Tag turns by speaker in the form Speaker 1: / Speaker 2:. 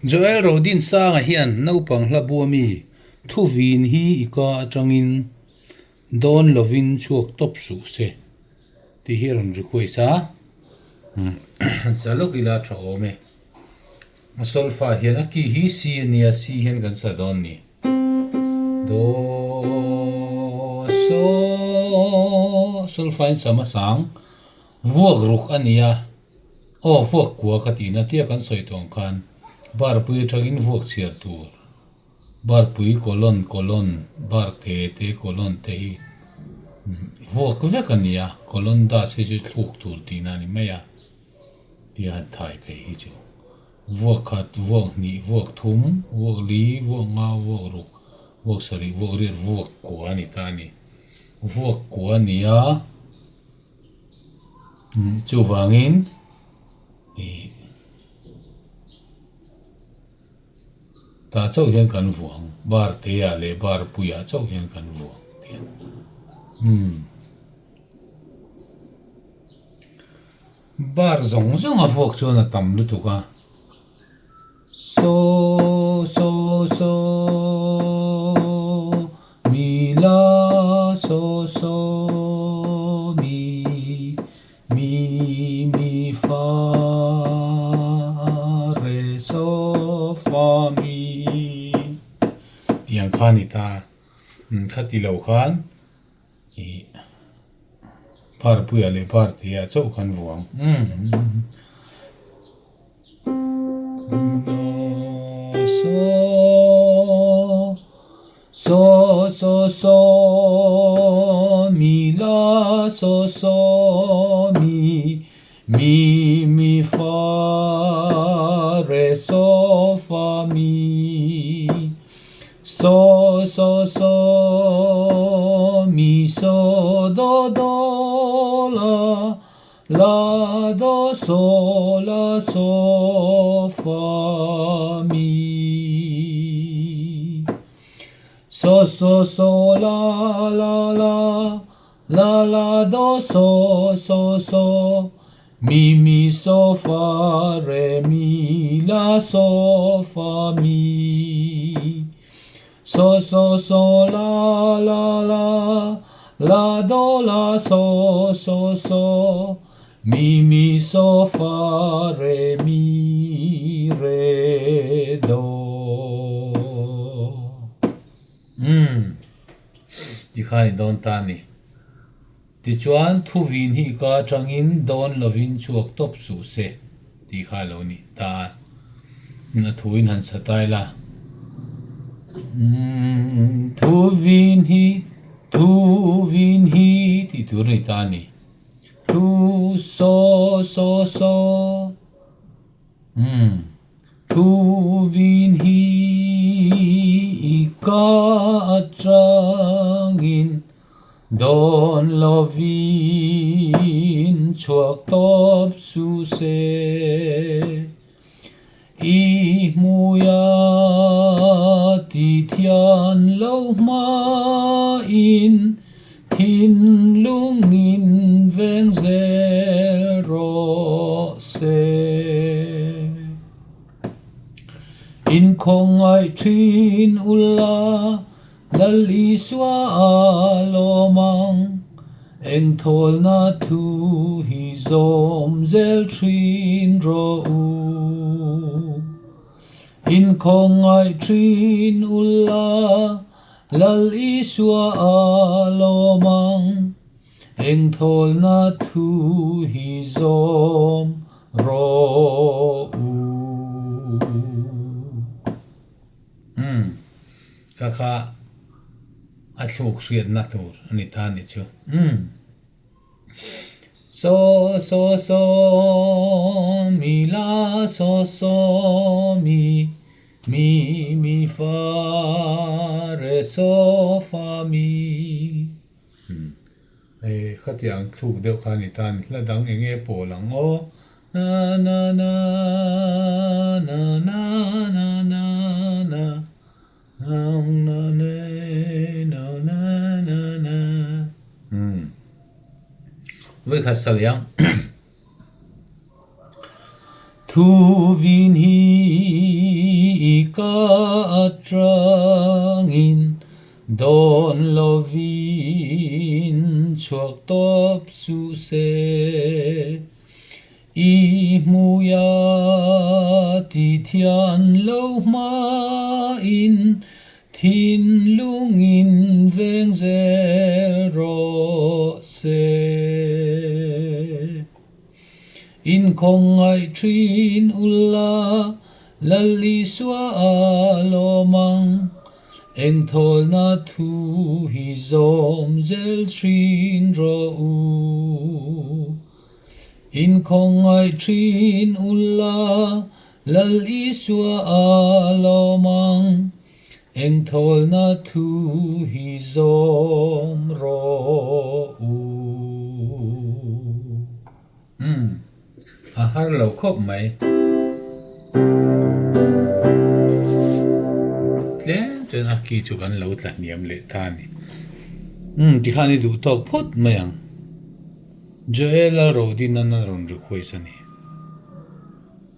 Speaker 1: Joel Rodinsanga hian naupang hla bua mi thu vin hi i ka atangin dawn lovin chhuak tawp suh se tih hi a rawn request a, sa lawk ila tha awm e. A solfa hian a key hi C a nia, C hian kan sa dawn ni. Do so solfa in sa hmasa ang vuak ruk a nia. Aw vuak kua ka tihna tia kan sawi tawh ang khan barpui atangin vuak chhiar tur barpui colon colon bar te te colon te hi vuak vek a nia colon dash hi chu thluk tur tihna a ni mai a tia han thai phei hi chu vuak khat vuak hnih vuak thum vuak li vuak nga vuak ruk vuak sarih vuak riat vuak kua a ni ta a ni vuak kua a ni a. Chuvangin ih tah chauh hian kan vuang bar te ah leh bar puiah chauh hian kan vuang tih a umm bar zawng zawng a vuak chuan a tam lutuk a. So so so mi la so so mi mi mi fa re so fa mi tih ang kha a ni ta khati lo khan ih parpuia leh partia chauh khan vuang. So so so mi la so so mi mi mi fa re so fa mi so so so mi so do do la La do so la so fa mi so so so la la la la la do so so so mi mi so fa re mi la so fa mi So so so la la la la do la so so so mi mi so fa re mi re do. Umm tikhan i dawn ta a ni. Tichuan thuvin hi ka atangin dawn lovin chhuak tawp suh se tih kha a lo ni ta a. A thuin han sa tai la. Umm thuvin hi thuvin hi tih tur a ni ta a ni. Thu so so so umm thuvin hi i ka atangin Dawn lovin chhuak tawp su se, i hmuia ti thian lo hmain thinlungin veng zel rawh se. Inkhawngaih thin ula Lal Isua a lawm ang, eng thawlna thu hi zawm zel thin rawh u. Inkhawngaih thin ula, Lal Isua a lawm ang, eng thawlna thu hi zawm rawh u. Umm. Ka kha a thluk hriatna tur a ni ta ni chu. Umm. So so so mi la so so mi mi mi fa re so fa mi. Umm. Hei khatiang thluk deuh kha a ni ta a ni. Hla dang eng nge pawl ang aw. Na na na na na na na na na na na na na na na Umm. Vawikhat sa leh ang. Thu vin hi Atangin dawn lovin chhuak tawp suh se. I hmuia ti thian lo hmain thinlungin veng zel rawh se. Inkhawngaih thin ula, Lal Isua a lawm ang. Engthawlna thu hi zawm zel thin rawh u. Inkhawngaih thin ula, Lal Isua a lawm ang. Engthawlna thu hi zawm rawh u. Umm, a har lo khawp mai. Tlem chuan a ki chu kan lo tla hniam leh ta a ni. Umm, tikhan i duh tawk phawt mai ang. Joel-a Rodin-a'n a rawn request a ni.